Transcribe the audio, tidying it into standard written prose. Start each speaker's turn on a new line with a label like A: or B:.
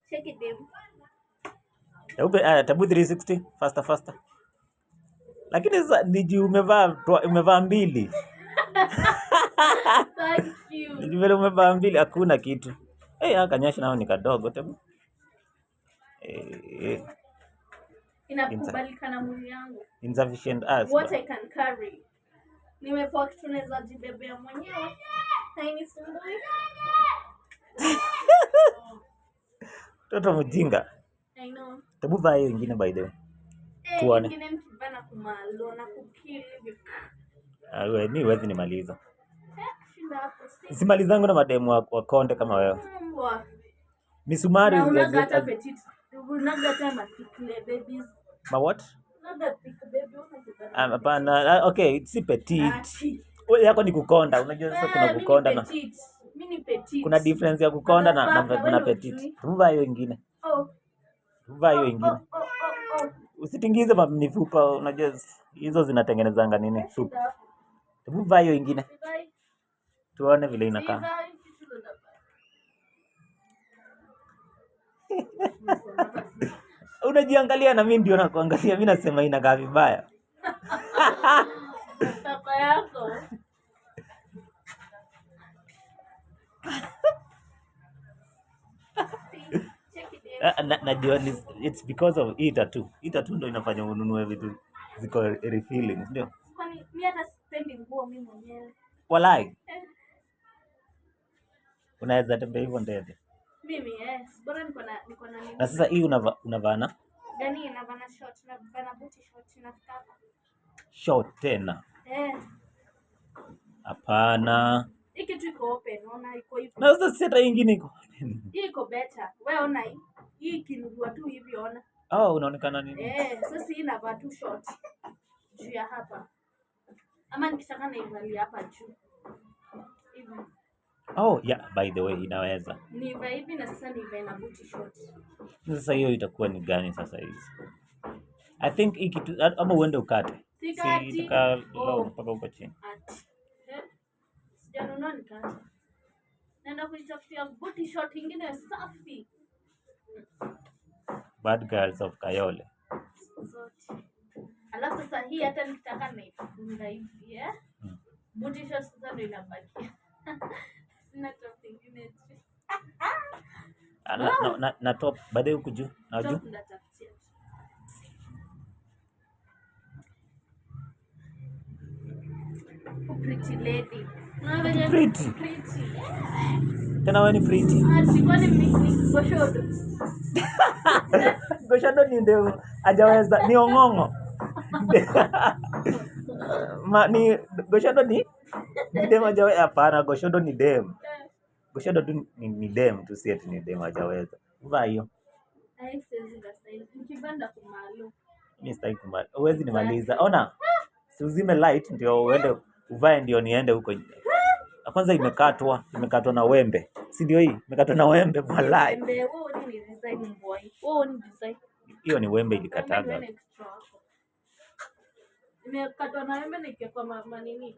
A: Check it, babe.
B: Hebu tabu 360 faster faster. Lakini sasa ni juu umevaa mbili.
A: Thank you.
B: Ni juu vile umevaa mbili, hakuna kitu. Eh, haka kanyasha nao ni kadogo tebu. Eh,
A: Inakubalika na mwili yangu.
B: Insufficient ass.
A: What I can carry. Nimepewa kitu naweza jibebea mwenyewe. Hainisumbui.
B: Mtoto mjinga.
A: I know.
B: Tebu vaa hiyo ingine, by the way.
A: Eh,
B: Tuone.
A: ingine nikivaa na kumalo na kukill hivi.
B: Ah, wewe mi huwezi nimaliza.
A: Eh, shinda hapo. Si
B: Simalizangu na mademu wa konde kama wewe.
A: Mbwa.
B: Misumari
A: Na unaga hata petite. Unaga hata ma thick babies.
B: Ma what?
A: Unaga thick baby, unaga.
B: Ah, hapana, ah, okay, si petite.
A: Ati.
B: Wewe yako ni kukonda. Unajua sasa kuna
A: Eh, mi ni
B: kukonda na
A: petite. Mi ni petite.
B: Kuna difference ya kukonda na
A: Motherfucker,
B: na
A: wewe
B: petite.
A: hujui.
B: Hebu vaa hiyo ingine.
A: Oh,
B: Vaa hiyo
A: oh,
B: ingine.
A: oh.
B: Usitingize mifupa, unajua hizo zinatengenezanga nini? Soup.
A: Shinda hapo.
B: Hebu vaa hiyo ingine.
A: Sivai.
B: Tuone vile inakaa.
A: Sivai, kitu ndo navaa.
B: Unajiangalia na mimi ndio nakuangalia. Mimi nasema inakaa vibaya.
A: Papa yako. See, check it in.
B: Ah, najua it's because of hii tattoo. Hii tattoo ndio inafanya ununue vitu ziko refilling, ndio?
A: Kwani mi hata sipendi nguo mi mwenyewe.
B: Walai,
A: Eh,
B: unaweza tembea hivyo ndede.
A: Mimi yes, bora niko na nini.
B: Na sasa hii unavaa na
A: Gani navana short, navana booty short inafika hapa.
B: Short tena.
A: Eh,
B: Hapana.
A: Hii kitu iko open, ona iko hivi.
B: Na sasa si hata hii ingine iko.
A: Hii iko better. Wewe ona hii. Hii ikinugua tu hivi, ona.
B: Oh, unaonekana nini?
A: Eh, sasa hii inavaa tu short juu ya hapa. Ama nikitaka naivalia hapa juu. Hivi.
B: Oh, yeah, by the way inaweza.
A: Nivae hivi na sasa nivae na booty short.
B: Sasa hiyo itakuwa ni gani sasa hizi? I think hii kitu, ama uende ukate. Si
A: Sikati.
B: itakaa low
A: Oh.
B: mpaka huko chini.
A: Ati. Eh? Sijanunua nikate. Naenda kujitafutia booty short ingine safi.
B: Bad Girls of Kayole.
A: Zote. Alafu sasa hii hata nikitaka naifunga hivi, eh? Booty short sasa ndio inabakia. Sina top ingine juu.
B: Ah, na top baadaye huku juu na juu.
A: Top ndatafutia. Pretty lady. Unaona venye
B: Pretty.
A: Pretty.
B: Tena wewe ni pretty.
A: Ah, si kwani mimi ni goshodo.
B: Goshodo ni ndio hajaweza, ni ong'ong'o. Ma, ni goshodo ni dem hajaweza. Hapana, goshodo ni dem. Goshodo tu ni dem tu, si ati ni dem hajaweza. Vaa hiyo.
A: Ai, siwezi vaa size. Nikivaa ndakumalu.
B: Mimi sitaki kumaliza. Huwezi nimaliza. Ona. Si uzime light ndio uende uvae ndio niende huko. Kwanza imekatwa na wembe. Si ndio hii? Imekatwa na wembe, walai.
A: Wembe, wewe ni design boy. Wewe ni design.
B: Hiyo ni wembe
A: Wembe
B: ilikataga.
A: ni kichwa wako. Imekatwa na wembe na ikawekwa manini.